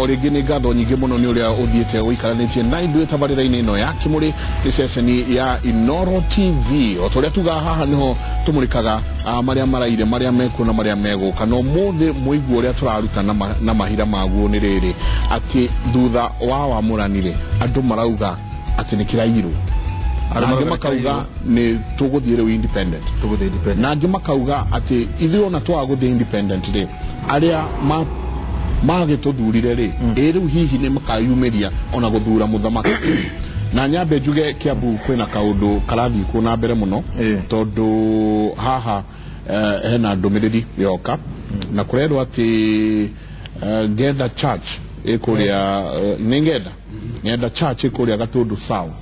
O rĩngĩ nĩ ngatho nyingĩ mũno nĩ ũrĩa ũthiĩte ũikaranĩtie na ithuĩ tabarĩra-inĩ ĩno ya Kĩmũrĩ nĩ ceceni ya Inoro TV. O ta ũrĩa tugaga haha nĩho tũmũrĩkaga marĩa maraire, marĩa mekuo na marĩa megũka. Na ũmũthĩ mũigua ũrĩa tũraruta na mahira maguo nĩ rĩrĩ atĩ thutha wa wamũrani rĩ, andũ marauga atĩ nĩ kĩrairwo. Andũ Angĩ marauga makauga nĩ tũgũthiĩ rĩu independent. Tũgũthiĩ independent. Na angĩ makauga atĩ ithuĩ ona twaga gũthiĩ independent rĩ, arĩa magĩtũthurire rĩ, ĩ rĩu hihi nĩ makayumĩria ona gũthura mũthamaki. Na nyambe njuge Kiambu kwĩna kaũndũ karathiĩ kuo na mbere mũno, tondũ haha hena ndũmĩrĩri yoka na kũrerwo atĩ Ngenda Church ĩkũrĩa, nĩ Ngenda Ngenda Church ĩkũrĩa Gatũndũ South,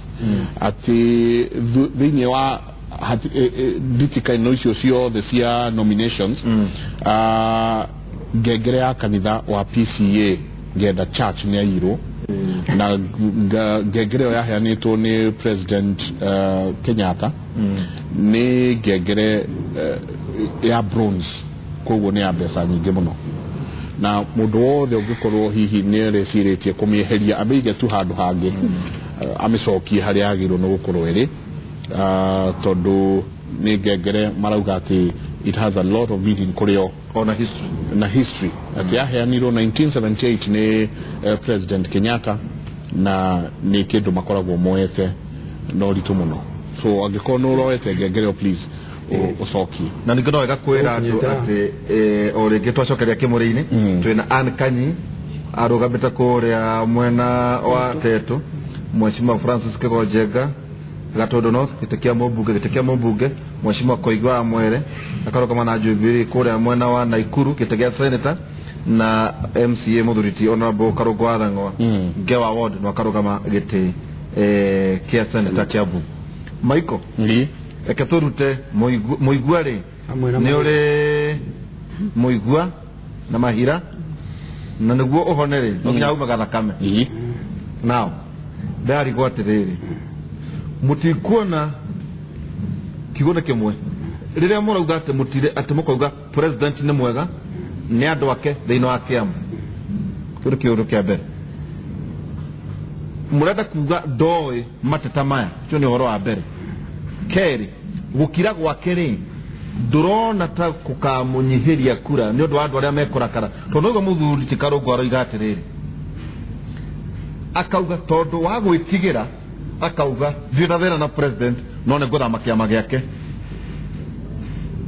atĩ thĩinĩ wa nditika ino icio ciothe cia nominations, ngengere ya kanitha wa PCA Ngenda Church nĩ yaiyirwo, na ngengere ĩyo yaheanĩtwo nĩ President Kenyatta. Nĩ ngengere ya bronze, koguo nĩ ya mbeca nyingĩ mũno, na mũndũ wothe ũngĩkorwo hihi nĩ arecirĩtie kũmĩeheria amĩige tu handũ hangĩ, amĩcokie harĩa yagĩrĩirwo nĩ gũkorwo ĩrĩ, tondũ nĩ ngengere marauga atĩ it has a lot of meaning kũrĩ o. Ona history. Na history atĩ yaheanirwo 1978 nĩ President Kenyatta, na nĩ kĩndũ makoragwo moete na ũritũ mũno. So angĩkorwo nĩ ũroete ngengere ĩyo, please ũcokie. Na ningĩ no wega kwĩra andũ atĩ o rĩngĩ twacokeria Kĩmũrĩ-inĩ, twĩna Ann Kanyi arũgamĩte kũrĩa mwena wa Tetu, Mheshimiwa Francis Kĩgonjenga Gatũndũ North, gĩtĩ kĩa mũmbunge, gĩtĩ kĩa mũmbunge, Mheshimiwa Koigwa wa Mwere akarũgama na Jubilee kũrĩa mwena wa Naikuru, gĩtĩ gĩa senator, na MCA mũthuri ti Honorable Karũngũ wa Thang'wa, Ngewa Ward, no akarũgama gĩtĩ kĩa senator Kiambu. Michael, reke tũrute mũigua rĩ, Hamwe na nĩ ũrĩ mũigua na mahira, na nĩguo ũhone rĩ, no nginya ume gathakame. Now ndarigwo atĩrĩrĩ, mũtikuona kiugo nĩ kĩmwe rĩrĩa mũrauga atĩ mũtire atĩ mũkauga president nĩ mwega nĩ andũ ake thĩinĩ wa kĩama. Kĩu nĩ kĩũndũ kĩa mbere mũrenda kuga ndoĩ mateta maya, ũcio nĩ ũhoro wa mbere. Kerĩ, gũkira gwake rĩ, ndũrona ta kũkamũnyihĩria kura nĩ ũndũ wa andũ arĩa mekũrakara? Tondũ ũguo mũthuri ti Karũngũ aroiga atĩrĩrĩ, akauga tondũ wa gwĩtigĩra, akauga ndirĩ na thĩna na president, no nĩ ngũthama kĩama gĩake.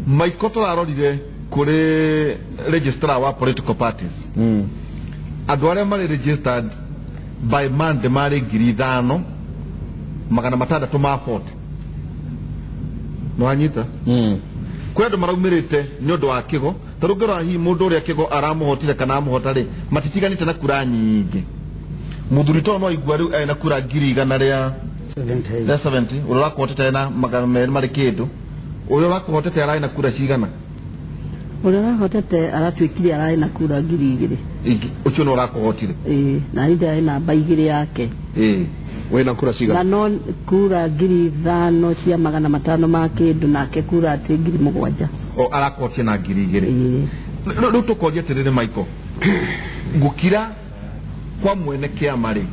Maiko tũrarorire kũrĩ registrar wa political parties, andũ arĩa marĩ registered by Monday marĩ 5640. Nĩwanyita? Kwĩ andũ maraumĩrĩte nĩ ũndũ wa kĩgo. Ta rĩu ngĩrora hihi mũndũ ũrĩa kĩgo aramũhotire kana amũhota rĩ, matitiganĩte na kura nyingĩ. Mũthuri to no igua rĩu ena kura ngiri igana rĩa 70. Rĩa 70, ũrĩa ũrakũhotete ena 200 marĩ kĩndũ. Ũrĩa ũrakũhotete ararĩ na kura cigana? Ũrĩa ũrahotete aratuĩkire ararĩ na kura 2000. Ũcio nĩ ũrakũhotire? Ĩĩ, na niĩ ndarĩ namba 2 yake. Wĩna kura cigana? Na no kura 5500 ma kĩndũ, nake kura atĩ 7000. O arakũhotia na 2000? Ĩĩ. Rĩu tũkoria atĩrĩrĩ, Michael, gũkira kwa mwene kĩama rĩ,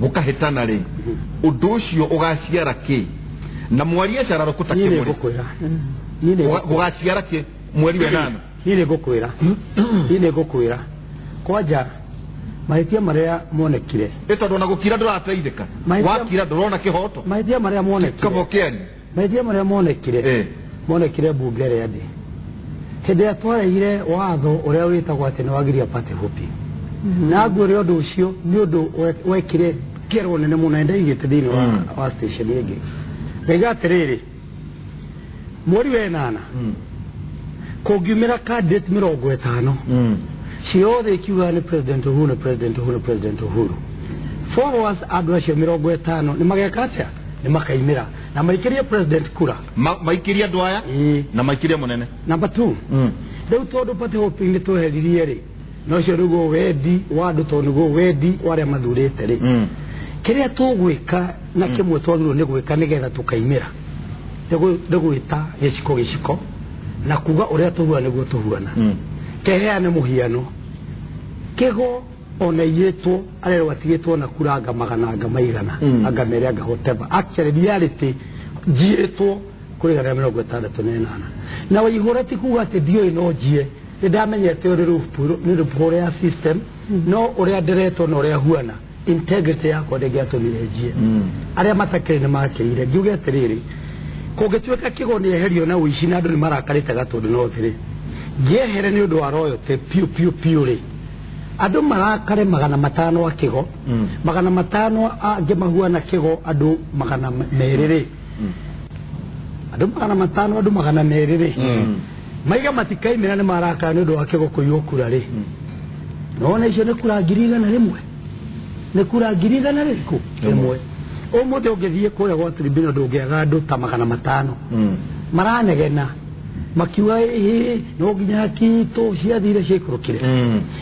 gũkahĩtana rĩ, ũndũ ũcio ũgaciara kĩ na mwaria cararũkũ ta Niĩ nĩ kĩmũrĩ? ngũkwĩra. Niĩ nĩ ngũkwĩra. Gũgaciara kĩ mweri wa ĩnana? Niĩ nĩ ngũkwĩra. Niĩ nĩ ngũkwĩra. Kwanja mahĩtia marĩa monekire. Ĩ tondũ ona gũkira ndũrateithĩka. Wakira ndũrona kĩhoto. Mahĩtia marĩa monekire. Kaba ũkĩaria. Mahĩtia marĩa monekire. Monekire mbunge ĩrĩa ndĩ. Hĩndĩ ĩrĩa twarehire watho ũrĩa wĩtagwo atĩ nĩ wagiria party hopping. Na nguo ũndũ ũcio nĩ ũndũ wekire kero nene mũno, na ndaigĩte thĩinĩ wa station ĩngĩ. Ngaiga atĩrĩrĩ, mweri wa ĩnana kũngiumĩra candidate 50 ciothe ikiuga nĩ President Uhuru, nĩ President Uhuru, nĩ President Uhuru, followers andũ acio 50 nĩ mageka atĩa? Nĩ makaimĩra na maikĩrie president kura. Maikĩrie andũ aya na maikĩrie mũnene. Number 2, rĩu tondũ party hopping nĩ tweheririe rĩ, na ũcio nĩguo wendi wa andũ, tondũ nĩguo wendi wa arĩa mathurĩte rĩ, kĩrĩa tũgwĩka na kĩmwe twagĩrĩirwo nĩ gwĩka nĩgetha tũkaimĩra nĩ gwĩta gĩciko gĩciko na kuga ũrĩa tũhuana nĩguo tũhuana. Keheane mũhiano, Kĩgo ona iyĩtwo arerwo atigĩtwo na kuranga magana anga maigana anga mere anga whatever. Actually reality njiĩtwo kũrĩ igana rĩa mĩrongo ĩtandatũ na ĩnana. Na Waihũra ti kuga atĩ ndiũĩ no njie, nĩ ndamenyete ũrĩ nĩ loophole ya system, no ũrĩa ndĩretwo na ũrĩa huana integrity yakwa ndĩngĩatũmire njie. Arĩa matakĩrĩ nĩ makĩire. Ngiuge atĩrĩrĩ, kũngĩtuĩka Kĩgo nĩ eherio na ũici na andũ nĩ marakarĩte Gatũndũ North rĩ, ngĩehere nĩ ũndũ wa royalty piũ piũ piũ rĩ, andũ marakare 500 a Kĩgo, 500 angĩ mahuana Kĩgo andũ 200 rĩ, andũ 500 andũ 200 rĩ, maiga matikaimĩra nĩ marakara nĩ ũndũ wa Kĩgo kũiywo kura rĩ, nona icio nĩ kura 100,000, nĩ kura 100,000 rĩrĩkũ rĩmwe. Ũmũthĩ ũngĩthiĩ kũrĩa gwa tribunal ndũngĩaga andũ ta 500 maranegena makiuga ĩhĩ no nginya kitũ ciathire ciikũrũkire.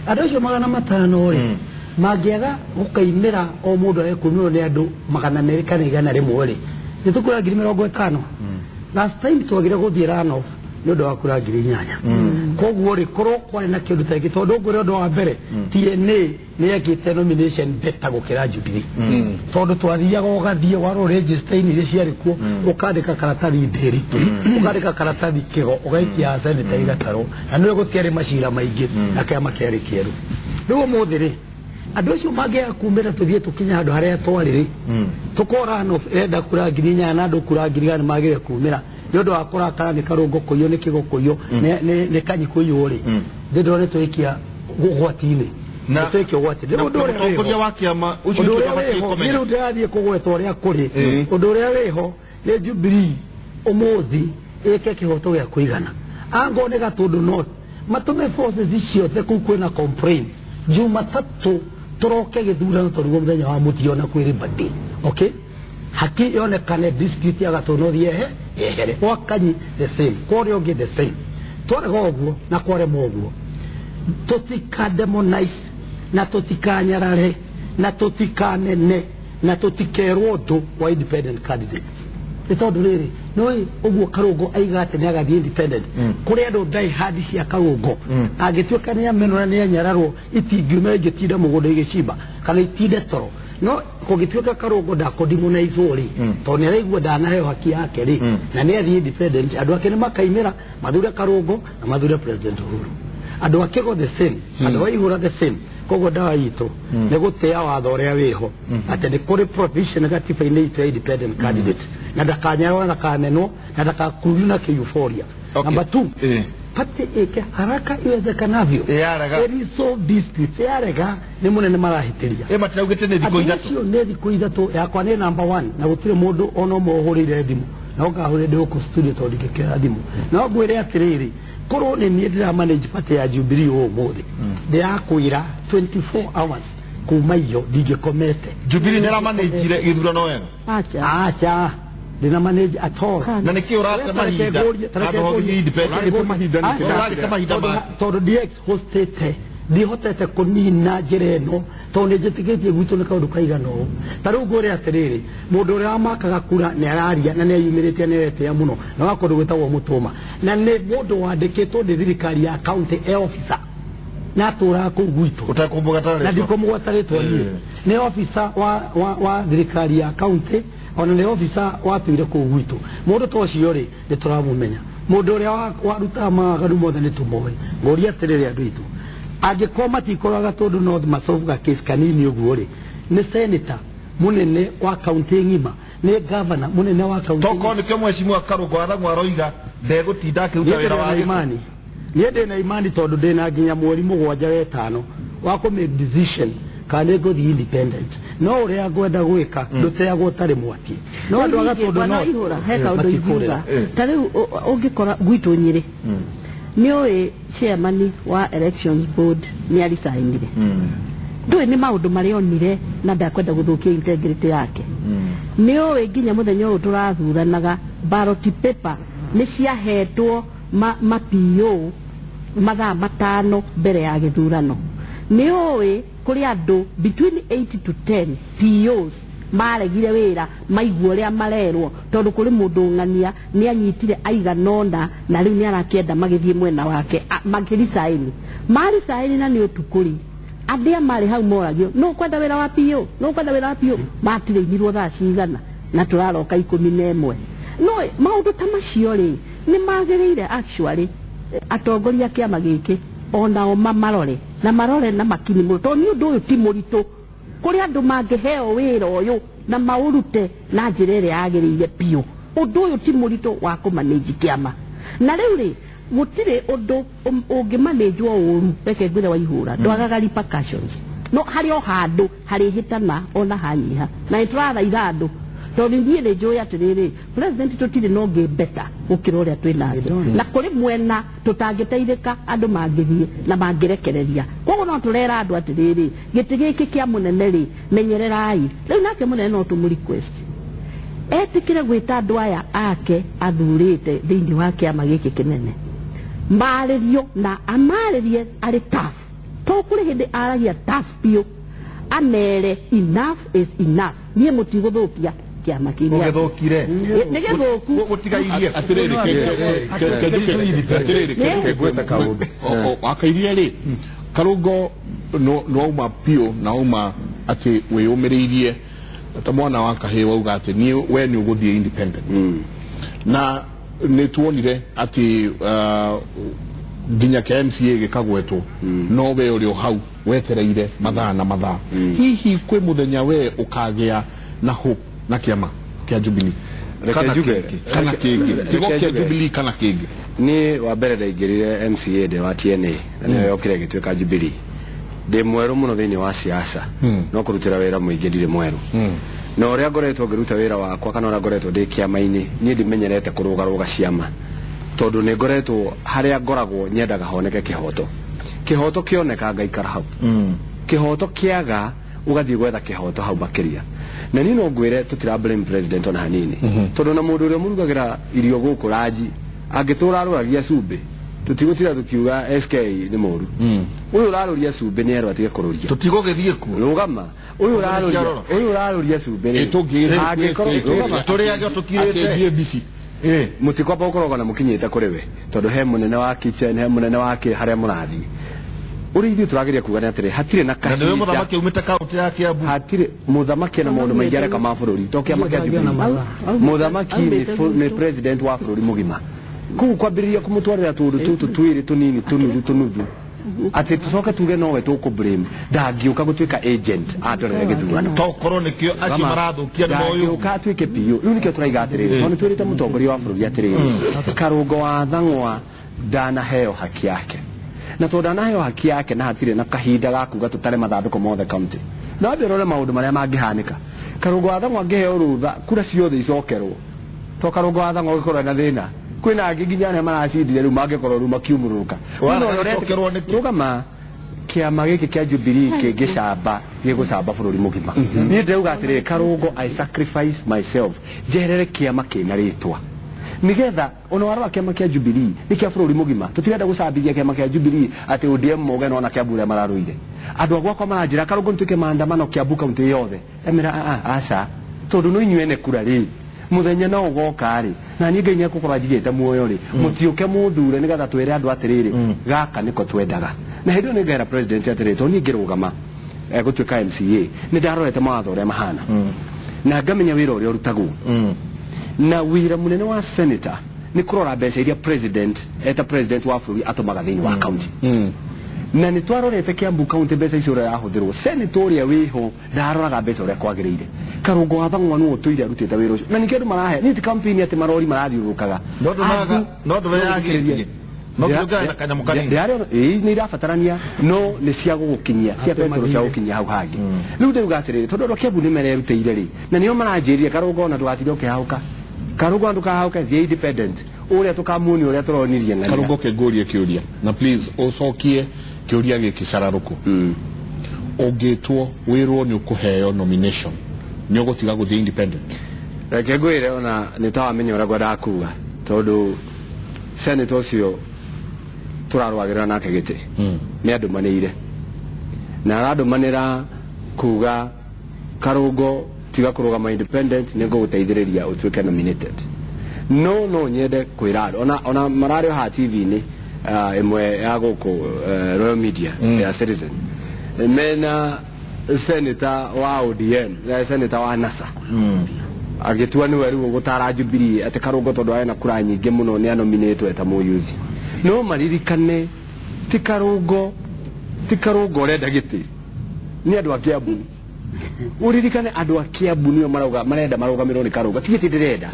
Andũ acio 500 rĩ, mangĩaga gũkaimĩra o mũndũ arekumĩrwo nĩ andũ 200 kana 100 rĩ, nĩ tũkura 50,000. Last time twagire gũthiĩ runoff nĩ ũndũ wa kura 8,000. Koguo rĩ, korwo kwarĩ na kĩndũ ta gĩkĩ, tondũ ngwĩre ũndũ wa mbere, TNA nĩ yekĩte nomination better gũkĩra Jubilee, tondũ twathiaga ũgathiĩ warwo register-inĩ iria ciarĩ kuo, ũkandĩka karatathi Ndĩritũ, ũkandĩka karatathi Kĩgo, ũgaikia senator igatarwo, na nĩwe gũtiarĩ macira maingĩ na kĩama kĩarĩ kĩerũ. Rĩu ũmũthĩ rĩ, andũ acio mangĩaga kumĩra tũthiĩ tũkinye handũ harĩa twarĩ rĩ, tũkora no ĩrenda kura 8,000 na andũ kura 100,000 magĩrĩire kumĩra nĩ ũndũ wa kũrakara nĩ Karũngũ kũiywo, nĩ Kĩgo kũiywo, nĩ Kanyi kũiywo rĩ, ndĩndona twĩkia ũgwati-inĩ. Twĩkia ũgwati-inĩ. Rĩu ũndũ ũrĩa wĩho, wa kĩama ũcio ũndũ ũrĩa wĩho, niĩ rĩu ndĩrathiĩ kũgweta ũrĩa kũrĩ. Ũndũ ũrĩa wĩho nĩ Jubilee ũmũthĩ ĩke kĩhoto gĩa kũigana. Angorwo nĩ Gatũndũ North, matũme forces ciothe kũu kwĩna complaint. Jumatatũ tũroke gĩthurano tondũ mũthenya wa mũthia ona kwĩ Labor Day. Okay? Haki yonekane dispute ya Gatũndũ North yehere. Gwa Kanyi the same, kwa ũrĩa ũngĩ the same. Twarega ũguo na kwarema ũguo, tũtika demonize na tũtikanyarare na tũtikanene na tũtikerwo ũndũ wa independent candidate. Nĩ tondũ rĩrĩ, nĩũĩ ũguo Karũngũ aiga atĩ nĩ agathiĩ independent, kũrĩ andũ die hard cia Karũngũ angĩtuĩka nĩ amenwo na nĩ anyararwo, itingiuma ingĩtinda mũgũnda igĩcimba kana itinde toro. No kũngĩtuĩka Karũngũ ndakũdemonizwo rĩ, tondũ nĩ araigua ndanaheo haki yake rĩ, na nĩ athiĩ independent, andũ ake nĩ makaimĩra mathure Karũngũ na mathure President Uhuru. Andũ a Kĩgo the same, andũ a Ihũra the same. Koguo ndawa itũ nĩ gũtĩa watho ũrĩa wĩho atĩ nĩ kũrĩ provision gatiba-inĩ itũ ya independent candidate, na ndakanyarwo na ndakanenwo na ndakakururio na kĩ-euphoria. Number 2, party ĩke haraka iwezekanavyo resolve disputes. Yarega nĩ mũnene marahĩtĩria. Ĩ matiraugĩte nĩ thikũ ithatũ. Acio nĩ thikũ ithatũ, yakwa nĩ number 1, na gũtirĩ mũndũ ona ũmwe ũhũrĩire thimũ, na ũkahũrĩre ndĩ gũkũ studio tondũ ndingĩkĩoya thimũ. No ngwĩre atĩrĩrĩ, korwo nĩ niĩ ndĩra manage party ya Jubilee ũmũthĩ, ndĩrakwĩra 24 hours kuma iyo ndingĩkomete. Jubilee nĩ ĩramanĩnjire gĩthurano wega? Acha, ndĩna manage at all. Na nĩkĩ ũrate mahinda handũ ha ũthiĩ independent? Ũrate mahinda ma tondũ ndi exhaustĩte, ndihotete kũnina njĩra ĩno, tondũ nĩ njĩtĩkĩtie gwitũ nĩ kaũndũ kaigana ũũ. Ta rĩu ngwĩre atĩrĩrĩ, mũndũ ũrĩa wamakaga kura nĩ araria na nĩ eyumĩrĩtie, nĩ aretĩa mũno, na wa kũndũ gwĩtagwo Mũtũma, na nĩ mũndũ wandĩkĩtwo nĩ thirikari ya county e officer, na atũraga kũu gwitũ. Ũtekũmũgweta Na ndikũmũgweta rĩtwa niĩ. Nĩ officer wa thirikari ya county, ona nĩ officer watũire kũu gwitũ. Mũndũ ta ũcio rĩ, nĩ tũramũmenya. Mũndũ ũrĩa warutaga mawaganu mothe nĩ tũmoĩ. Ngũria atĩrĩrĩ andũ aitũ, angĩkorwo matikoraga Gatũndũ North masolve case kanini ũguo rĩ, nĩ senator mũnene wa county ng'ima, nĩ governor mũnene wa county. Tokorwo nĩkĩo mheshimiwa Karũngũ Athang'wa aroiga ndegũtinda akĩruta wĩra wa imani. Niĩ ndĩna imani tondũ ndĩna nginya mweri 7 wetano wa kũ make decision kana nĩ ngũthiĩ independent. No ũrĩa ngwenda gwĩka ndũteagwo ũtarĩ mwaki. No andũ a Gatũndũ North Ihũra he kaũndũ ingiuga. Ta rĩu ũngĩkora gwitũ Nyĩrĩ, nĩ ũĩ chairman wa elections board nĩ aricainire. Ndũĩ nĩ maũndũ marĩa onire na ndakwenda gũthũkia integrity yake. Nĩ ũĩ nginya mũthenya ũyũ tũrathuranaga ballot paper nĩ ciahetwo ma PO mathaa 5 mbere ya gĩthurano. Nĩ ũĩ kũrĩ andũ between 8 to 10 POs maregire wĩra maigua ũrĩa marerwo, tondũ kũrĩ mũndũ ng'ania nĩ anyitire aigana ũna na rĩu nĩ arakĩenda magĩthiĩ mwena wake, makĩricaini maricaini na nĩ ũtukũ rĩ, Andĩa marĩ hau moragio no kwenda wĩra wa PO, no kwenda wĩra wa PO, matirĩinirwo thaa cigana na tũraroka 11. No maũndũ ta macio rĩ nĩ magĩrĩire actually atongoria kĩama gĩkĩ onao mamarore na marore na makini mũno, tondũ nĩ ũndũ ũyũ ti mũritũ. Kũrĩ andũ mangĩheo wĩra ũyũ na maũrute na njĩra ĩrĩa yagĩrĩire biũ. Ũndũ ũyũ ti mũritũ wa kũmanĩnji kĩama. Na rĩu rĩ gũtirĩ ũndũ ũngĩmanĩnjwo ũru, reke ngwĩre Waihũra, ndwagaga repercussions. No harĩ o handũ harĩhĩtana ona hanyiha, na nĩ tũrathaitha andũ tondũ niĩ nĩ njũĩ atĩrĩrĩ, president tũtirĩ na ũngĩ better gũkĩra ũrĩa twĩ nake, na kũrĩ mwena tũtangĩteithĩka andũ mangĩthiĩ na mangĩrekereria. Koguo no tũrera andũ atĩrĩrĩ, gĩtĩ gĩkĩ kĩa mũnene rĩ, menyererai. Rĩu nake mũnene no tũmũ request etĩkĩre gwĩta andũ aya ake athurĩte thĩinĩ wa kĩama gĩkĩ kĩnene, marĩrio na amarĩrie arĩ tough, to kũrĩ hĩndĩ aragia tough biũ, amere enough is enough, niĩ mũtigũthũkia kĩama kĩrĩa gĩthũkire nĩ gĩthũku gũtigairie. Atĩrĩrĩ, wakairie rĩ Karũngo nĩwauma biũ na wauma atĩ wĩyũmĩrĩirie ta mwana wa kahĩĩ, wauga atĩ niĩ we nĩ ũgũthiĩ independent, na nĩ tuonire atĩ nginya kĩa MCA gĩkagwetwo, no we ũrĩ o hau wetereire mathaa na mathaa. Hihi kwĩ mũthenya we ũkagĩa na hope na kĩama kĩa Jubilee kana kĩngĩ, tigo kĩa Jubilee kana kĩngĩ? Niĩ wa mbere ndaingĩrire MCA ndĩ wa TNA na nĩyo yokire ĩgĩtuĩka Jubilee. Ndĩ mwerũ mũno thĩinĩ wa siasa, no kũrutĩra wĩra mũingĩ ndirĩ mwerũ. Na ũrĩa ngoretwo ngĩruta wĩra wakwa kana ũrĩa ngoretwo ndĩ kĩama-inĩ, niĩ ndimenyerete kũrũgarũga ciama, tondũ nĩ ngoretwo harĩa ngoragwo nyendaga honeke kĩhoto. Kĩhoto kĩoneka ngaikara hau, kĩhoto kĩaga ũgathiĩ gwetha kĩhoto hau makĩria. Na niĩ no ngwĩre tũtira blame president ona hanini, tondũ na mũndũ ũrĩa mũrugagĩra irio gũkũ ranji angĩtũra arũragia cumbĩ, tũtigũtira tũkiuga SK nĩ mũru. Ũyũ ũrarũria cumbĩ nĩ erwo atige kũrũria, tũtigũgĩthiĩ kuo. Rũgama, ũyũ ũrarũria cumbĩ rĩ, angĩkorwo tũrĩage tũkirĩte mũtikwamba gũkoragwo na mũkinyĩte kũrĩ we, tondũ he mũnene wa kitchen, he mũnene wa kĩ harĩa mũrathiĩ. Ũrĩa ithuĩ tũrageria kuga nĩ atĩrĩ, hatirĩ na kahinda. Na nĩwe mũthamaki aumĩte kaũntĩ ya Kiambu. Hatirĩ mũthamaki na maũndũ maingĩ areka ma bũrũri, to kĩama kĩa Jubilee. Mũthamaki nĩ president wa bũrũri mũgima. Koguo kwambĩrĩria kũmũtwarĩra tũũndũ tũtũ twĩrĩ tũnini tũnuthu tũnuthu, atĩ tũcoke tuge nowe tũkũ blame, ndangĩũka gũtuĩka agent atwarĩre gĩthurano. To korwo nĩkĩo acio marathũkia nĩ moyũ. Ndangĩũka atuĩke PO. Rĩu nĩkĩo tũraiga atĩrĩrĩ, tondũ nĩtwĩrĩte mũtongoria wa bũrũri atĩrĩrĩ, Karũngo wa Thang'wa ndanaheo haki yake. Na tondũ ndanaheo haki yake na hatirĩ na kahinda ga kuga tũtare mathandũkũ mothe county, no ambe ũrore maũndũ marĩa mangĩhanĩka. Karũngo wa Thang'wa angĩheo rũtha, kura ciothe icokerwo, to Karũngo wa Thang'wa ũgĩkorwo na thĩna, kwĩna angĩ nginya arĩa maracindire rĩu mangĩkorwo rĩu makiumũrũrũka. Rũgama, kĩama gĩkĩ kĩa Jubilee kĩngĩcamba gĩgũcamba bũrũri mũgima. Niĩ ndĩrauga atĩrĩrĩ, Karũngo, I sacrifice myself njeherere kĩama kĩna rĩtwa, nigetha ona warora kĩama kĩa Jubilee nĩ kĩa bũrũri mũgima. Tũtirenda gũcambithia kĩama kĩa Jubilee atĩ ODM moge nona Kiambu ũrĩa mararũire. Andũ a gwakwa maranjĩra Karũngo nĩtuĩke maandamano Kiambu kaũntĩ yothe, ndamĩra aca, tondũ no inyuĩ ene kura rĩ, mũthenya no ũgoka rĩ, na niĩ Ngai nĩegũkorwo anjigĩte muoyo rĩ, mũtiũke mũthure nĩgetha twĩre andũ atĩrĩrĩ, gaka nĩko twendaga. Na hĩndĩ ĩyo nĩngera president atĩrĩrĩ, tondũ niĩ ngĩrũgama gũtuĩka MCA nĩ ndarorete mawatho ũrĩa mahana, na ngamenya wĩra ũrĩa ũrutagwo. Na wĩra mũnene wa senator nĩ kũrora mbeca iria president eta president wa bũrũri atũmaga thĩinĩ wa county. Na nĩ twarorete Kiambu county mbeca icio ũrĩa yahũthĩrwo, senator ũrĩa wĩho ndaroraga mbeca ũrĩa kwagĩrĩire. Karũngo wa Thang'wa nĩwe ũtũire arutĩte wĩra ũcio, na nĩkĩo andũ marahe niĩ ti campaign atĩ marori marathiũrũrũkaga. No ndũreyagĩrĩrie, no kĩũngane na kanyamũ kanini. Nĩ irabatarania, no nĩ cia gũgũkinyia, cia petrol cia gũkinyia hau hangĩ. Rĩu ndĩruga atĩrĩrĩ, tondũ andũ a Kiambu nĩ mererutĩire rĩ, na nĩo maranjĩrire Karũngo ona ndũgatinde ũkĩhahũka, Karũngo ndũkahahũke, thiĩ independent, ũrĩa tũkamuonia ũrĩa tũronirie ng'ania. Karũngo kĩngũrie kĩũria, na please ũcokie kĩũria gĩkĩ cararũkũ. Ũngĩtwo wĩrwo nĩ ũkũheo nomination, nĩ ũgũtiga gũthiĩ independent? Reke ngwĩre ona nĩ tawamenya ũrĩa ngwendaga kuga, tondũ senator ũcio tũrarũagĩrĩra nake gĩtĩ nĩ andũmanĩire, na arandũmanĩra kuga Karũngo tiga kũrũgama independent, nĩ ngũgũteithĩrĩria ũtuĩke nominated. No nyende kwĩra andũ ona mararĩ o haha TV-inĩ ĩmwe ya gũkũ Royal Media ya Citizen, Mena senator wa ODM na senator wa NASA agĩtua nĩwe rĩu ũgũtara Jubilee atĩ Karũngo tondũ arĩ na kura nyingĩ mũno nĩ anominĩtwo eta mũyuthi. No maririkane ti Karũngo ũrenda gĩtĩ, nĩ andũ a Kiambu. Uririkane andũ a Kiambu nĩo marauga marenda marũgamĩrĩrwo nĩ Karũngo, ti gĩtĩ ndĩrenda,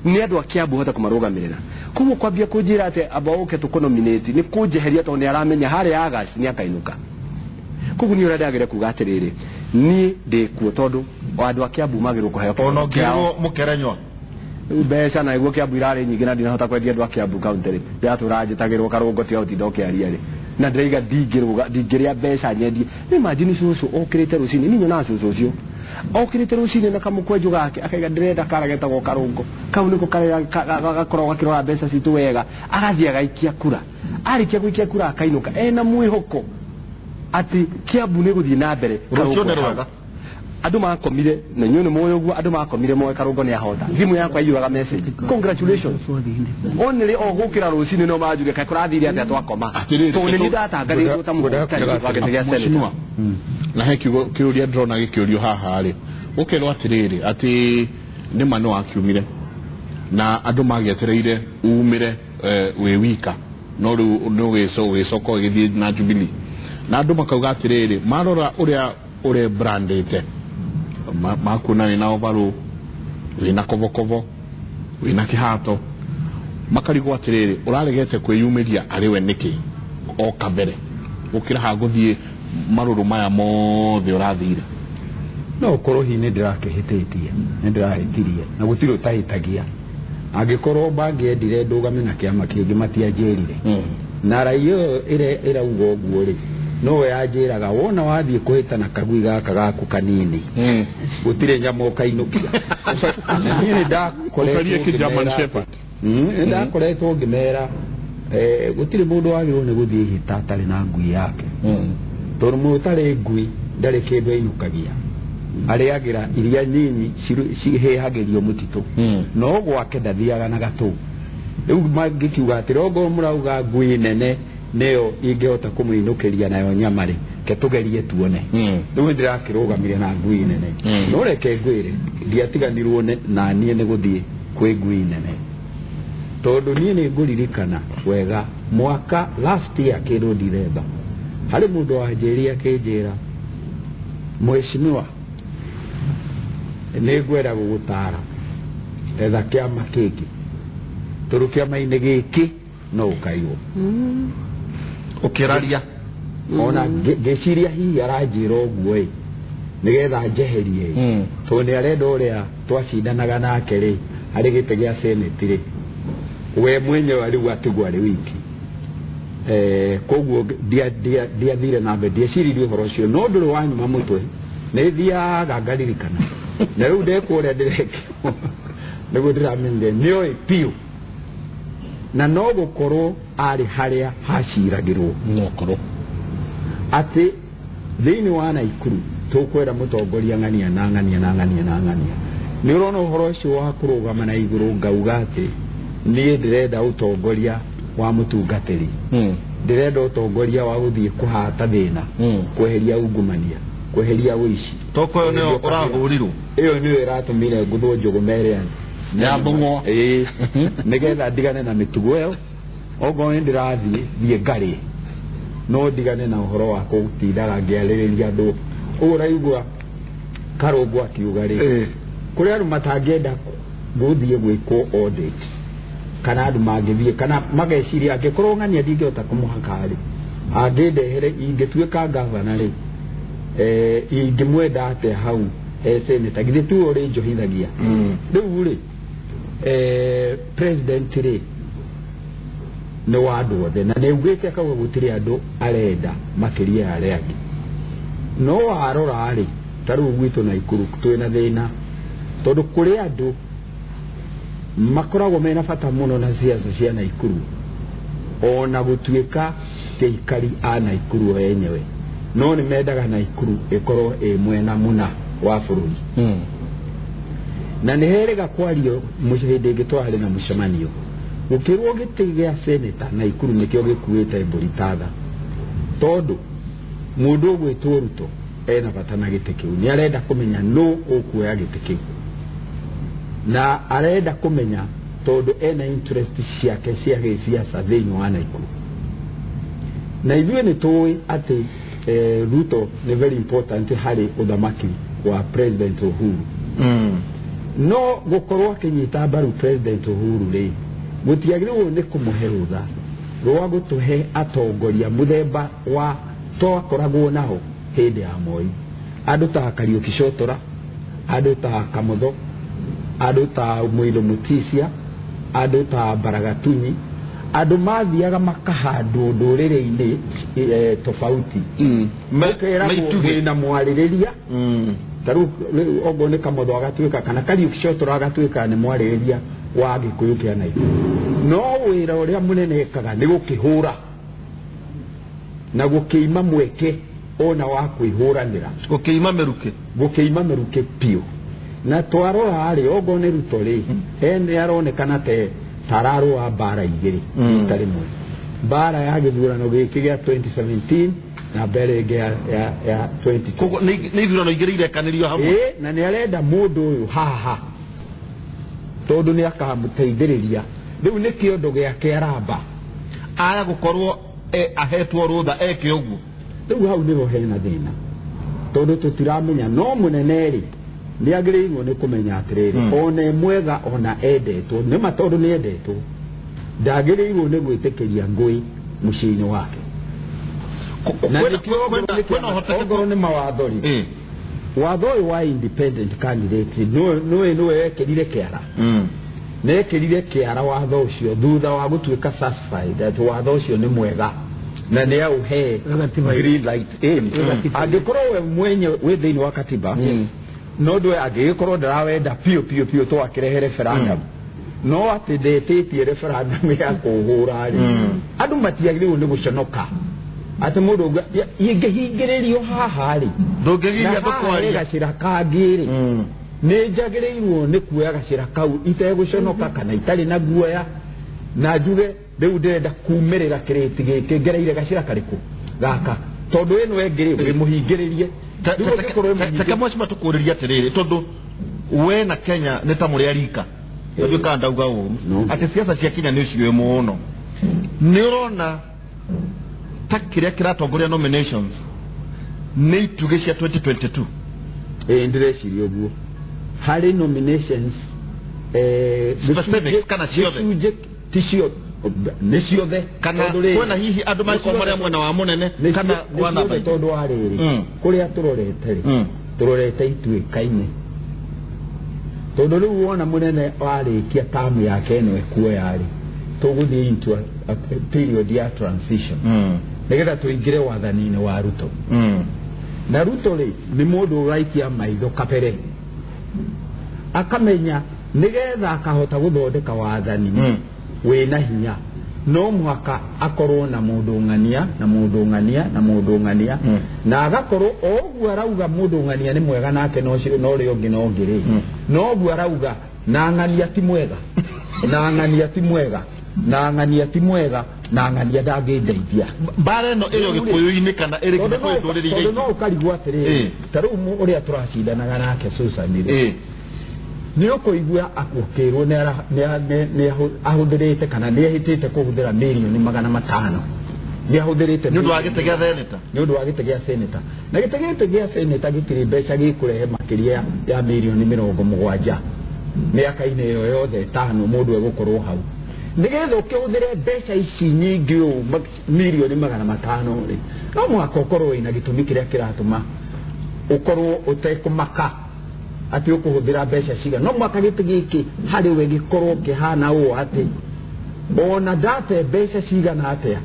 nĩ andũ a Kiambu hota kũmarũgamĩrĩra. Koguo kwambia kũnjĩra atĩ amba ũke tũkũnominate nĩ kũnjeheria tondũ nĩ aramenya harĩa August nĩ akainũka. Koguo niĩ ũrĩa ndagĩrĩire kuga atĩrĩrĩ, niĩ ndĩkuo tondũ andũ a Kiambu magĩrĩirwo kũheo ona ũngĩrwo mũkerenywa mbeca na nĩguo Kiambu irarĩ nyingĩ na ndinahota kwendia andũ a Kiambu kaunti rĩ, ndĩratũra njĩtagĩrwo Karũngo tiga gũtinda ũkĩaria rĩ, na ndĩraiga ndingĩrũga ndingĩrĩa mbeca nyendie. Nĩ imagine cũcũ okĩrĩte rũcinĩ, niĩ nyonaga cũcũ ũcio okĩrĩte rũcinĩ na kamũkwenjũ gake akaiga ndĩrenda kara getagwo Karũngo, kau nĩko karĩa gakoragwo gakĩrora mbeca citũ wega, agathiĩ agaikia kura, arĩkia gũikia kura akainũka ena mwĩhoko atĩ Kiambu nĩ gũthiĩ na mbere. Rũciũ nĩ rwega. Andũ makomire na inyuĩ nĩ mũĩ ũguo, andũ makomire moe Karũngo nĩ ahota. Thimũ yakwa iyũraga message congratulations, only o gũkĩra rũcinĩ no manjuge kaĩ kũrathire atĩa twakoma, tondũ nĩ niĩ ndatangathĩtwo ta mũhotani wa gĩtĩ gĩa senator. Na he kiugo kĩũria ndĩrona gĩkĩũrio haha rĩ, ũkerwo atĩrĩrĩ atĩ nĩma nĩ wakiumire na andũ magĩetereire umĩre wĩ wika, no rĩu nĩ ũgĩcoka ũgĩthiĩ na Jubilee, na andũ makauga atĩrĩrĩ marora ũrĩa ũrebrandĩte makuona wĩna overall, wĩna kobokobo, wĩna kĩhato, makarigwo atĩrĩrĩ ũraregete kwĩyumĩria arĩ we nĩkĩ o kabere gũkĩra ha gũthiĩ marũrũ maya mothe ũrathire. No ũkorwo hihi nĩ ndĩrakĩhĩtĩtie, nĩ ndĩrahĩtirie na gũtirĩ ũtahĩtagia. Angĩkorwo bangĩendire ndũgame na kĩama kĩngĩ matianjĩrire, na raia ĩyo ĩrauga ũguo rĩ, no yanjĩraga wona wathiĩ kũhĩtana kagui gaka gaku kanini gũtirĩ nyama ũkainũkia. Na niĩ nĩ ndakoretwo ngĩmera gũtirĩ mũndũ wagĩrĩirwo nĩ gũthiĩ hĩta atarĩ na ngui yake, tondũ mũndũ ũtarĩ ngui ndarĩ kĩndũ ainũkagia, arĩagĩra iria nyinyi cihĩhagĩrio mũtitũ, no gwake ndathiaga na gatũ. Rĩu mangĩkiuga atĩrĩ ongorwo mũrauga ngui nene nĩyo ingĩhota kũmũinũkĩria nayo nyama rĩ, ke tũgerie tuone. Rĩu ndĩrakĩrũgamire na ngui nene, no reke ngwĩre ndiatiganirwo na niĩ nĩ gũthiĩ kwĩ ngui nene, tondũ niĩ nĩ ngũririkana wega mwaka last year kĩndũ December, harĩ mũndũ wanjĩrire akĩnjĩra, mheshimiwa nĩ ngwenda gũgũtara etha kĩama kĩngĩ tondũ kĩama-inĩ gĩkĩ no ũkaiywo. Ũkĩraria ona ngĩciria hihi aranjĩra ũguo ĩ nĩgetha njeherie tondũ nĩ arenda ũrĩa twacindanaga nake rĩ harĩ gĩtĩ gĩa senate rĩ, we mwenyewe rĩu atigwo arĩ wiki. Koguo ndiathire na mbere, ndieciririe ũhoro ũcio, no ndũrĩ wanyuma mũtwe, nĩ thiaga ngaririkana. Na rĩu ndekwo ũrĩa ndĩrekwo nĩguo ndĩramenyire nĩoĩ biũ, na no gũkorwo arĩ harĩa haciragĩrwo, no korwo atĩ thĩinĩ wa Naikuru tũkwenda mũtongoria ng'ania na ng'ania na ng'ania na ng'ania. Nĩ ũrona ũhoro ũcio wa kũrũgama na igũrũ ngauga atĩ niĩ ndĩrenda ũtongoria wa mũtungatĩri, ndĩrenda ũtongoria wa gũthiĩ kũhata thĩna, kweheria ungumania, kweheria ũici. Toko ĩyo nĩyo ũrahũrirwo, ĩyo nĩyo ĩratũmire ngũthwo njũgũma ĩrĩa ya mbũng'wa, nĩgetha ndigane na mĩtugo ĩyo. Okorwo nĩ ndĩrathiĩ thiĩ ngarĩe, no ndigane na ũhoro wa gũtindaga ngĩarĩrĩria andũ. Ũguo ũraigua Karũngo akiuga rĩ, kũrĩ andũ matangĩenda gũthiĩ gwĩkwo audit, kana andũ mangĩthiĩ kana mageciria angĩkorwo ng'ania ndingĩhota kũmũhaka rĩ, angĩndehere ingĩtuĩka gavana rĩ, ingĩmwenda atĩa hau seneta, githĩ tiwe ũrĩnjohithagia. Rĩu rĩ president rĩ nĩ wa andũ othe, na nĩ augĩte akauga gũtirĩ andũ arenda makĩria ya arĩa angĩ. No warora rĩ, ta rĩu gwitũ Naikuru twĩna thĩna tondũ kũrĩ andũ makoragwo mena bata mũno na siasa cia Naikuru, ona gũtuĩka ti aikari a Naikuru o enyewe, no nĩ mendaga Naikuru ĩkorwo ĩ mwena mũna wa bũrũri. Na nĩ herĩga kwario hĩndĩ ĩngĩ twarĩ na mũcemanio, gũkĩrwo gĩtĩ gĩa seneta Naikuru nĩkĩo gĩkuĩte mbũri ta tha, tondũ Mũndũ ũgwĩtwo Ruto ena bata na gĩtĩ kĩu, nĩ arenda kũmenya nũ ũkuoya gĩtĩ kĩu, na arenda kũmenya tondũ ena interest ciake cia gĩsiasa thĩinĩ wa Nakuru. Na ithuĩ nĩ tũĩ atĩ Ruto nĩ very important harĩ ũthamaki wa President Uhuru. No gũkorwo akĩnyita mbaru President Uhuru rĩ, gũtiagĩrĩirwo nĩ kũmũhe rũtha rwa gũtũhe atongoria mũthemba wa twakoragwo nao hĩndĩ ya Moi, andũ ta Kariuki Cotora, andũ ta Kamotho, andũ ta Mũilũ Mutisia, andũ ta Baragatunyi, andũ mathiaga makahandwo ndũrĩrĩ-inĩ tofauti. Ũkeragwo wĩna mwarĩrĩria, ta rĩu okorwo nĩ Kamotho agatuĩka kana Kariuki Cotora agatuĩka nĩ mwarĩrĩria wa Gĩkũyũ kĩa Nakuru, no wĩra ũrĩa mũnene ekaga nĩ gũkĩhũra na gũkĩima mweke ona wa kwĩhũranĩra, gũkĩima mĩrukĩ, gũkĩima mĩrukĩ biũ. Na twarora rĩ, okorwo nĩ Ruto rĩ, nĩ aronekana te tararũa mbara igĩrĩ rita rĩmwe, mbara ya gĩthurano gĩkĩ gĩa 2017 na mbere ĩngĩ ya 20. Koguo nĩ ithurano igĩrĩ irekanĩrio hamwe. Na nĩ arenda mũndũ ũyũ haha tondũ nĩ akamũteithĩrĩria. Rĩu nĩ kĩondo gĩake aramba aya gũkorwo ahetwo rũtha eke ũguo. Rĩu hau nĩho hena thĩna, tondũ tũtiramenya. No mũnene rĩ, nĩ agĩrĩirwo nĩ kũmenya atĩrĩrĩ, ona e mwega ona endetwo, nĩma tondũ nĩ endetwo, ndagĩrĩirwo nĩ gwĩtĩkĩria ngũĩ mũciĩ-inĩ wake. Na okorwo nĩ mawatho rĩ, watho ũyũ wa independent candidate nĩwe wekĩrire kĩara, nekĩrire kĩara watho ũcio thutha wa gũtuĩka satisfied atĩ watho ũcio nĩ mwega na nĩ aũhe green light. Angĩkorwo we mwenye wĩ thĩinĩ wa katiba, no ndwe angĩgĩkorwo ndarawenda biũ biũ biũ twakĩrehe referendum, no atĩ ndetĩtie referendum ya kũhũra rĩ, andũ matiagĩrĩirwo nĩ gũconoka atĩ mũndũ ingĩhingĩrĩrio haha rĩ, ndũngĩgiria ndũkwaria gacĩra kangĩ rĩ, nĩ njagĩrĩirwo nĩ kuoya gacĩra kau itegũconoka kana itarĩ na guoya, na njuge rĩu ndĩrenda kumĩrĩra kĩrĩti gĩkĩ ngereire gacĩra karĩkũ gaka, tondũ ĩno ĩngĩ rĩ wĩmũhingĩrĩrie. Teke mwacima tũkũrĩria atĩrĩrĩ, tondũ we na Kenya nĩ ta mũrĩ arika, ndiũĩ kana ndauga ũru, atĩ siasa cia Kenya nĩ ũciũĩ mũno. Nĩ ũrona ta kĩrĩa kĩratongoria nominations nĩ itugĩ cia 2022? Ĩĩ, ndĩreciria ũguo. Harĩ nominations specific kana ciothe? Ti ciothe, nĩ ciothe, kana kwĩna hihi andũ mangĩkorwo marĩ a mwena wa mũnene kana wa namba igĩrĩ? Tondũ wa rĩrĩ, kũrĩa tũrorete rĩ, tũrorete ituĩka-inĩ, tondũ rĩu wona mũnene warĩkia tamu yake ĩno ekuoya rĩ, tũgũthiĩ into a period ya transition nĩgetha tũingĩre wathani-inĩ wa Ruto. Na Ruto rĩ, nĩ mũndũ ũraikia maitho kabere, akamenya nĩgetha akahota gũthondeka wathani wĩna hinya, no mũhaka akorwo na mũndũ ng'ania na mũndũ ng'ania na mũndũ ng'ania, na agakorwo o ũguo arauga mũndũ ng'ania nĩ mwega nake no ũrĩa ũngĩ no ũngĩ rĩ, no ũguo arauga na ng'ania ti mwega, na ng'ania ti mwega, na ng'ania ti mwega, na ng'ania ndangĩndeithia. Mbara ĩno ĩrĩ Gĩkũyũ-inĩ kana ĩrĩ nginya kwĩ ndũrĩrĩ iria ingĩ? Tondũ no ũkarigwo atĩrĩrĩ, ta rĩu ũrĩa tũracindanaga nake Susan rĩ, nĩ ũkũigua akũkĩrwo nĩ ahũthĩrĩte kana nĩ ehĩtĩte kũhũthĩra mirioni 500, nĩ ahũthĩrĩte nĩ ũndũ wa gĩtĩ gĩa seneta, nĩ ũndũ wa gĩtĩ gĩa seneta. Na gĩtĩ gĩtĩ gĩa seneta gĩtirĩ mbeca gĩkũrehe makĩria ya mirioni 70 mĩaka-inĩ ĩyo yothe 5 mũndũ egũkorwo hau. Nĩgetha ũkĩhũthĩre mbeca ici nyingĩ ũũ mirioni 500 rĩ, no mũhaka ũkorwo wĩna gĩtũmi kĩrĩa kĩratũma ũkorwo ũtekũmaka atĩ ũkũhũthĩra mbeca cigana. No mũhaka gĩtĩ gĩkĩ harĩ we gĩkorwo kĩhana ũũ atĩ ona ndate mbeca cigana atĩa,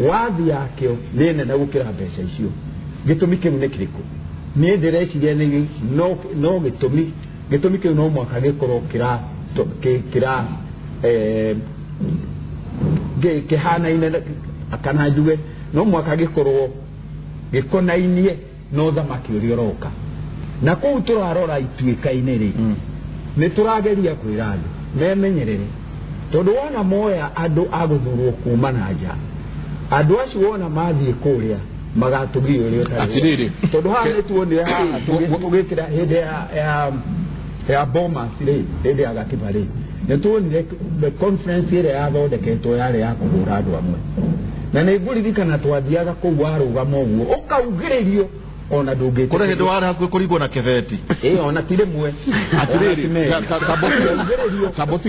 wathi yakĩo nĩ nene gũkĩra mbeca icio. Gĩtũmi kĩu nĩ kĩrĩkũ? Niĩ ndĩreciria nĩ no gĩtũmi kĩu no mũhaka gĩkorwo kĩra kĩhanaine kana njuge no mũhaka gĩkorwo gĩkonainie na ũthamaki ũrĩa ũroka. Na kũu tũrarora ituĩka-inĩ rĩ, nĩ tũrageria kwĩra andũ memenyerere, tondũ wona moya andũ a gũthurwo kuma na nja, andũ acio wona mathiĩ kũrĩa Magatũgia ũrĩa ũtarĩ. Atĩrĩrĩ. Tondũ haha nĩ tuonire haha tũgĩkĩra hĩndĩ ya Bomas rĩ, hĩndĩ ya gatiba rĩ, nĩ tuonire conference ĩrĩa yathondeketwo yarĩ ya kũhũra andũ amwe. Na nĩ ngũririkana twathiaga kũu warũgama ũguo ũkaugĩrĩrio ona ndũngĩtĩkĩria. Kũrĩ hĩndĩ warĩ hakuhĩ kũringwo na kĩbeti. Ĩĩ ona ti rĩmwe. Atĩrĩrĩ,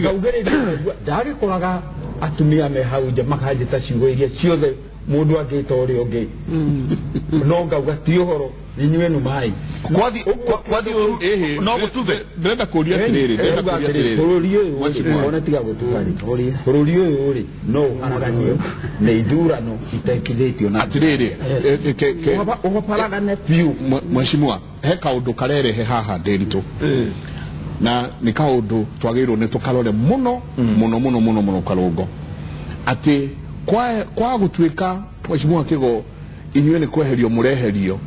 kaugĩrĩrio ndagĩkoraga atumia me hau nja makanjĩta ciugo iria ciothe mundu angĩta ũrĩa ũngĩ. No ngauga ti ũhoro inyuĩ nĩ maĩ. Kwathi ũru no gũtuthe. Ndĩrenda kũria atĩrĩrĩ, ndĩrenda kũria atĩrĩrĩ. Bũrũri ũyũ ona tiga gũtuga rĩ. Bũrũri ũyũ rĩ no ũharaganio nĩ ithurano itekithĩtio na atĩrĩrĩ ũhaparagane biũ. Mheshimiwa, he kaũndũ karerehe haha Ndĩritũ. Na nĩ kaũndũ twagĩrĩirwo nĩ tũkarore mũno mũno mũno mũno mũno karũngo. Atĩ kwa gũtuĩka Mheshimiwa Kĩgo inyuĩ nĩ kweherio mũreherio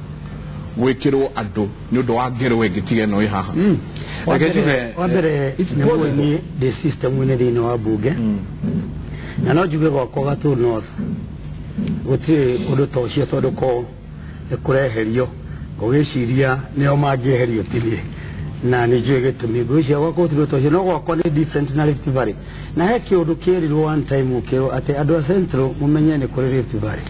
gwĩkĩrwo andũ nĩ ũndũ wa ngero ĩngĩ tiga ĩno ĩ haha. Wa mbere nĩ ndĩ system-inĩ thĩinĩ wa bunge na no njuge gwakwa Gatũ North gũtirĩ ũndũ ta ũcio tondũ ko nĩ kũreherio ngũgĩciria nĩo mangĩeherio ti niĩ na nĩ njũĩ gĩtũmi ngwĩciria gwakwa gũtirĩ ũndũ ta ũcio no gwakwa nĩ different na Rift Valley na he kĩũndũ kĩerirwo one time ũkĩrwo atĩ andũ a Central mũmenye nĩ kũrĩ Rift Valley.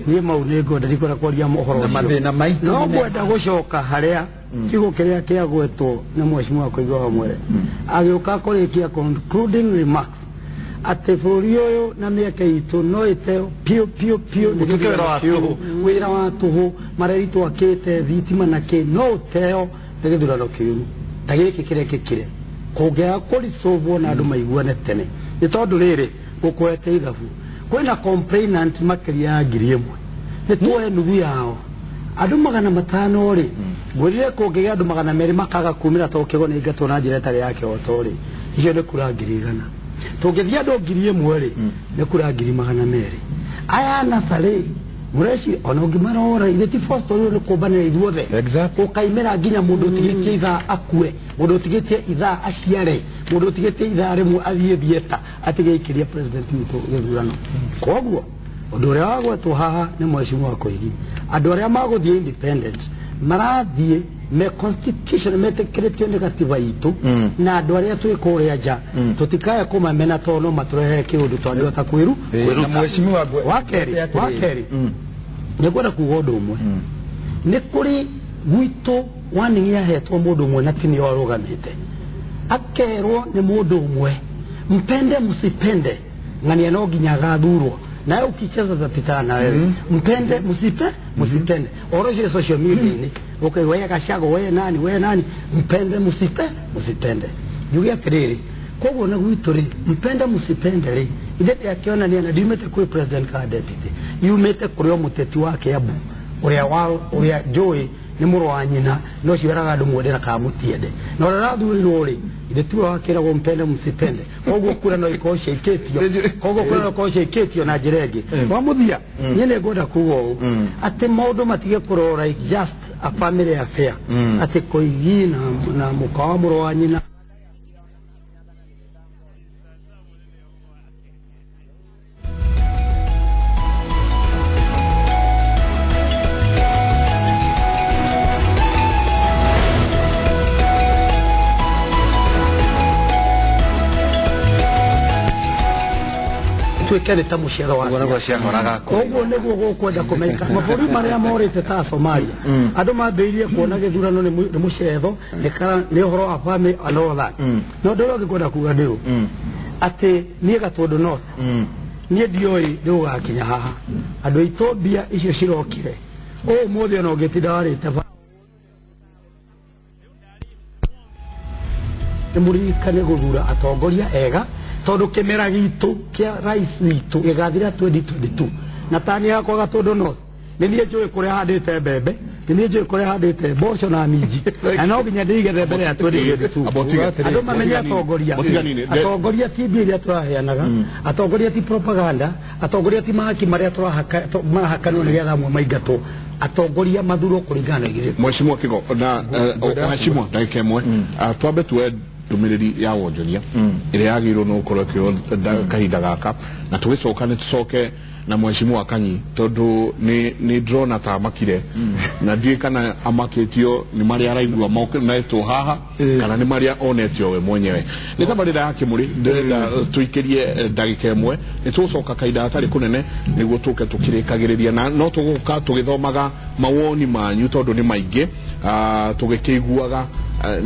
Niĩ mau nĩ ngwenda ndikwenda kwaria ũhoro ũcio no ngwenda gũcoka harĩa kiugo kĩrĩa kĩagwetwo nĩ Mheshimiwa Kũigua wa Mwere agĩũka kũrĩkia concluding remarks atĩ bũrũri ũyũ na mĩaka itũ no ĩteo piũ piũ piũ nĩ wĩra wa tũhũ mareri twakĩte thitima na kĩ no ũteo nĩ gĩthurano kĩũru ta gĩkĩ kĩrekĩkire kũngĩaga kũricũvwo na andũ maiguane tene nĩ tondũ rĩrĩ gũkũhete ithabu kwĩna complainant makĩria ya 1,000 nĩ tuoe nuthu yao andũ 500 rĩ ngwĩrire kũngĩgĩa andũ 200 makaga kumĩra tondũ Kĩgo nĩ aingatwo na njĩra ĩtarĩ ya kĩhoto rĩ icio nĩ kura 100,000 tũngĩthiĩ andũ 1,000 rĩ nĩ kura 200,000 aya NASA rĩ mũreci ona ũngĩmarora ithe ti first ũrĩa nĩ kũmbanĩra ithuothe ũkaimĩra nginya mũndũ ũtigĩtie ithaa akue mũndũ ũtigĩtie ithaa aciare mũndũ ũtigĩtie ithaa rĩmwe athiĩ thieta atigĩikĩria president witũ gĩthurano. Koguo ũndũ ũrĩa wagwetwo haha nĩ Mheshimiwa Koigi andũ arĩa magũthiĩ independent marathiĩ me constitution metĩkĩrĩtio nĩ gatiba itũ na andũ arĩa twĩ kũrĩa nja tũtikae kũmamena tondũ no matũrehere kĩũndũ twangĩhota kwĩruta. Wa kerĩ nĩ ngwenda kuga ũndũ ũmwe nĩ kũrĩ gwitũ warning yahetwo mũndũ ũmwe na ti nĩo arũgamĩte akerwo nĩ mũndũ ũmwe mpende msipende ng'ania no nginya agathurwo nawe ukicheza zapitana na wewe mpende msipende oroje social media ni okay wewe Gachagua wewe nani mpende msipende njuge atiriri koguo na gwitũ rĩ mpende msipende rĩ ithe akĩonania na ndiumĩte kwĩ president ka deputy yumĩte kũrĩ o mũteti wa Kiambu ũrĩa njũĩ nĩ mũrũ wa nyina no ũcio eraga andũ mwende na kana mũtiende na ũrĩa ũrathurirwo rĩ ithe tiwe wakĩragwo mpende msipende koguo kura no ikorwo ciaikĩtio koguo kura no ikorwo ciaikĩtio na njĩra ĩngĩ wa mũthia niĩ nĩ ngwenda kuga ũũ atĩ maũndũ matige kũrora like just a family affair atĩ Koigi na mũka wa mũrũ wa nyina tuĩke nĩ ta mũciaro wa koguo nĩguo gũkwenda kũmeka mabũrũri marĩa morĩte ta Somalia andũ mambĩrĩirie kuona gĩthurano nĩ mũcetho nĩ ũhoro wa family and all that no ũndũ ũrĩa ũngĩkwenda kuga nĩ ũũ atĩ niĩ Gatũndũ North niĩ ndioĩ nĩ gũgakinya haha andũ aitũ mbia icio cirokire ũmũthĩ ona ũngĩtinda warĩte nĩ mũririkane gũthura atongoria ega tondũ kĩmera gitũ kĩa rais witũ gĩgathira 2022 na tani yakwa Gatũndũ North nĩ niĩ njũĩ kũrĩa handĩte mbembe nĩ niĩ njũĩ kũrĩa handĩte mboco na minji na no nginya ndĩigethe mbere ya 2022 andũ mamenye atongoria atongoria ti mbia iria tũraheanaga atongoria ti propaganda atongoria ti mahaki marĩa marahakanwo nĩgetha amwe maingatwo atongoria mathurwo kũringana na igĩrĩ. Mheshimiwa Kĩgo na Mheshimiwa ndagĩka ĩmwe twambe tuoe ndũmĩrĩri ya wonjoria ĩrĩa yagĩrĩirwo nĩ gũkorwo ĩkĩoywo kahinda gaka na tũgĩcoka nĩ tũcoke Na mheshimiwa Kanyi tondu ni ndĩrona ta amakire na ndiũĩ kana amakĩtio nĩ marĩa araigua monetwo haha kana nĩ marĩa onetio we mwenyewe. Nĩ tabarĩra ya Kĩmũrĩ, ndĩrenda tũikĩrie ndagĩka ĩmwe, nĩ tũgũcoka kahinda gatarĩ kũnene nĩguo tũke tũkĩrĩkagĩrĩria, na no tũgũka tũgĩthomaga mawoni manyu tondũ nĩ maingĩ, tũgĩkĩiguaga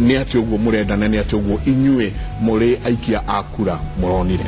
nĩ atĩ ũguo mũrenda na nĩ atĩ ũguo inyuĩ mũrĩ aikia a kura mũronire.